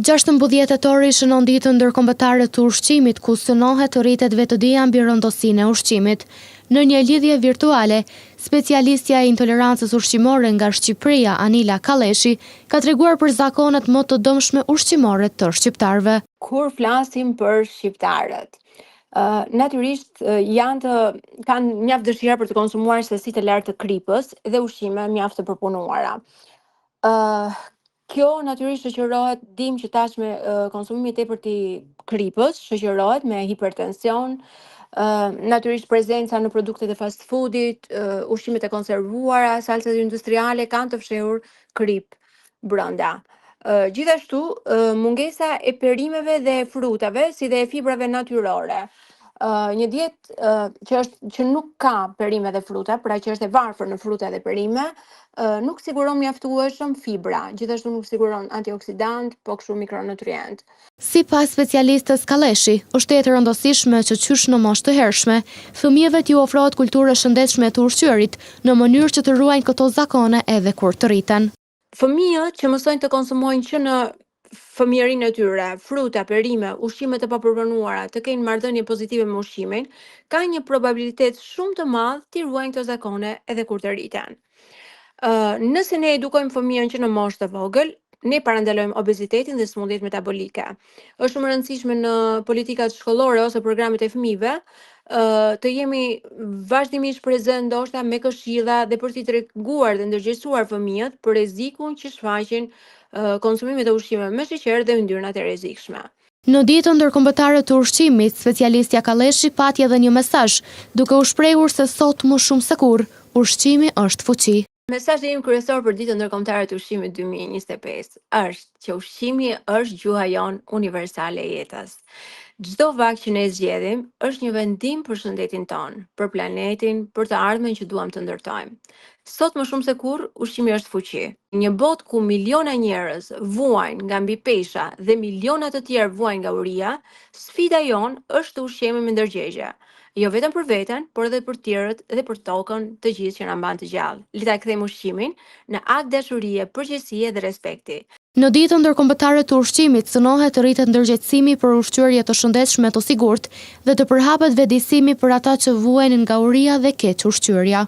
16 tetori shënon ditën ndërkombëtare të ushqimit, ku synohet të rritet vetëdija mbi rëndësinë e ushqimit. Në një lidhje virtuale, specialistja e intolerancës ushqimore nga Shqipëria, Anila Kalleshi, ka treguar për zakonet më të dëmshme ushqimore të shqiptarëve. Kur flasim për shqiptarët, natyrisht janë të kanë mjaft dëshira për të konsumuar sasi të lartë të kripës dhe ushqime mjaft të përpunuara. Kjo natyrisht shoqërohet, dim që tashmë konsumimi i tepërt i kripës shoqërohet me hipertension, natyrisht prezenca në produktet e fast foodit, ushqimet e konservuara, salcat industriale kanë të fshehur kripë brenda. Gjithashtu, mungesa e perimeve dhe frutave, si dhe e fibrave natyrore. Një dietë që është që nuk ka perime dhe fruta, pra që është e varfër në fruta dhe perime, nuk siguron mjaftueshëm fibra, gjithashtu nuk siguron antioksidant, po kështu mikronutrient. Sipas specialistes Kalleshi, është tejet e rëndësishme që qysh në moshë të hershme, fëmijëve t'iu ofrohet kulturë e shëndetshme e të ushqyerit, në mënyrë që të ruajnë këto zakone edhe kur të rriten. Fëmijët që mësojnë të konsumojnë që në fëmijërinë e tyre, fruta, perime, ushqime të papërpunuara, të kenë marrëdhënie pozitive me ushqimin, kanë një probabilitet shumë të madh t'i ruajnë këto zakone edhe kur të rriten. Nëse ne edukojmë fëmijën që në moshë të vogël, ne parandalojmë obezitetin dhe sëmundjet metabolike. Është shumë e rëndësishme në politikat shkollore ose programet e fëmijëve, të jemi vazhdimisht prezent ndoshta me këshilla dhe për t'i treguar dhe ndërgjegjësuar fëmijët për rrezikun që shfaqin konsumimet e ushqimeve me sheqer dhe yndyrnat e rrezikshme. Në Ditën Ndërkombëtare të Ushqimit, specialistja Kalleshi pati edhe një mesazh, duke u shprehur se sot më shumë se kurrë, ushqimi është fuqi. Mesazhi im kryesor për Ditën Ndërkombëtare të Ushqimit 2025 është që ushqimi është gjuha jonë universale e jetës. Çdo vakt që ne zgjedhim është një vendim për shëndetin tonë, për planetin, për të ardhmen që duam të ndërtojmë. Sot më shumë se kurrë, ushqimi është fuqi. Një botë ku miliona njerëz vuajnë nga mbipesha dhe miliona të tjerë vuajnë nga uria, sfida jonë është të ushqehemi me ndërgjegje. Jo vetëm për veten, por edhe për tjerët dhe për tokën, të gjithë që na mban të gjallë. Le ta kthejmë ushqimin në akt dashurie, përgjegjësie dhe respekti. Në Ditën Ndërkombëtare të Ushqimit synohet të rritet ndërgjegjësimi për ushqyerje të shëndetshme të sigurt dhe të përhapet vetëdijësimi për ata që vuajnë nga uria dhe kequshqyerja.